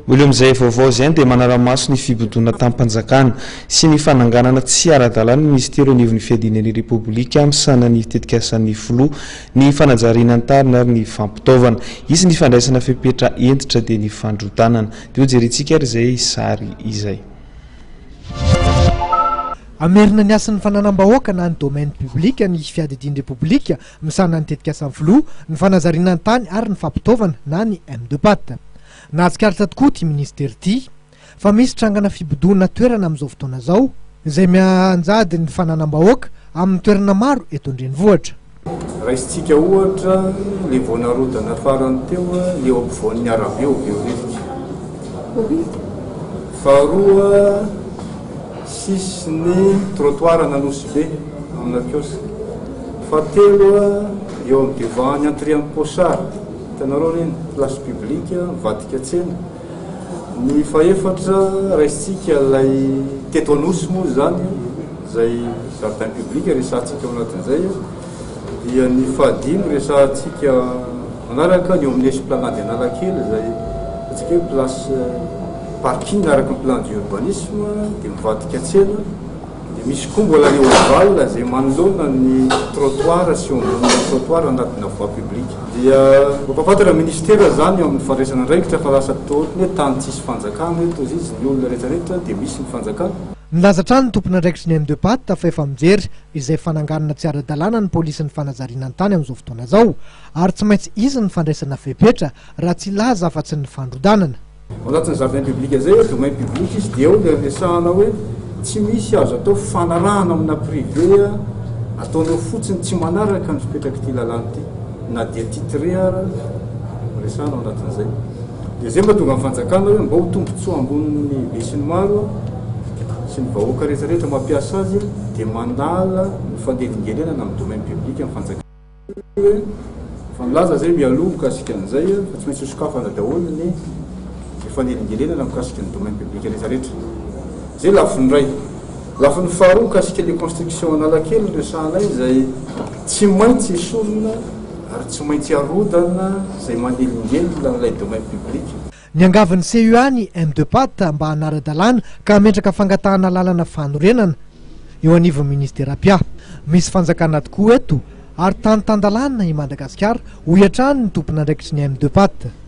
Mbola eo amin'izay vaovao izay dia manara-maso ny fibodoana tanim-panjakana sy ny fananganana tsy ara-dalàna ny minisitera eo anivon'ny Fiadiana ny Repoblika misahana ny tetikasan'ny filoha, ny fanajariana ny tariny ary ny fampitaovana. Hisy ny fandraisana fepetra hentitra dia ny fandrodanana. Dia hojerentsika ary izay sary izay. Hamerina ny hasin'ny fananam-bahoaka na ny domaine public ny Fiadidian'ny Repoblika misahana ny tetikasan'ny filoha, ny fanajariana ny tany ary ny fampitaovana na ny MDPAT. Nahatsikaritra tokoa ity minisitery ity fa misy trangana fibodoana toerana amin'izao fotoana izao izay mianjady ny fananam-bahoaka amin'ny toerana maro eto an-drenivohitra. Raisintsika ohatra ilay vao narodana farany teo, ny eo ampovoan'ny arabe ao Behoririka. Faharoa, sisin'ny trottoir an'Anosibe, amina kiosque. Fahatelo, eo amin'ny devant-n'ny entrée an'i Pochard. Hitanareo ireny, place publique, mivadika tsena. Ny fahefatra, raisintsika ilay teto Anosy moa izany, izay jardin public resahantsika ao anatin'izay, dia ny fahadimy resahantsika manaraka ny eo amin'ny Esplanade Analakely, izay ataontsika hoe place parking araka ny plan d'urbanisme, dia mivadika tsena. Dia misy koa mbola ny ovale izay manoloana ny trottoir sy eo ambonin'ny trottoir anatina voie publique. Dia mampahafantatra ny ministera izany eo amin'ny fandraisana andraikitra fa lasa toa ohatry ny hoe tany tsisy fanjakana eto hozy izy, ny olona rehetra rehetra dia misy ny fanjakana. Nilaza hatrany ny tompon'andraikitry ny MDPAT fa efa mijery izay fananganana tsy ara-dalàna ny polisin'ny fanajariana ny tany amin'izao fotoana izao ary tsy maintsy hisy ny fandraisana fepetra raha tsy hilaza afa-tsy ny fandrodanana. Ao anatin'ny jardin public zay, domaine public izy dia ao ilay resahana hoe tsy misy azo atao fifanarahana amina privé ataonao fotsiny tsy manaraka ny fipetrak'ity lalàna ity na dia titré ara no resahana ao anatin'izay. Dia izay mahatonga ny fanjakana hoe mba ho tombontsoa ambonin'ny besinimaro sy ny vahoaka rehetra rehetra mampiasa azy dia manala ny fanelingelenana amin'ny domaine public ny fanjakana. Efa nilaza zay mialoha mikasika an'izay fa tsy maintsy hosokafana daholo ny fanelingelenana mikasika ny domaine public rehetra rehetra. Zay lafiny iray. Lafiny faharoa mikasika le construction Analakely no resahanay izay tsy maintsy esorina ary tsy maintsy arodana izay manelingelina an'ilay domaine public. Niangavy ny CUA ny MDPAT mba hanara-dalàna ka hametraka fangatahana lalana fanorenana eo anivon'ny Minisitera mpiahy. Misy fanjakana tokoa eto ary tany tan-dalàna i Madagasikara, hoy hatrany ny tompon'andraikitry ny MDPAT.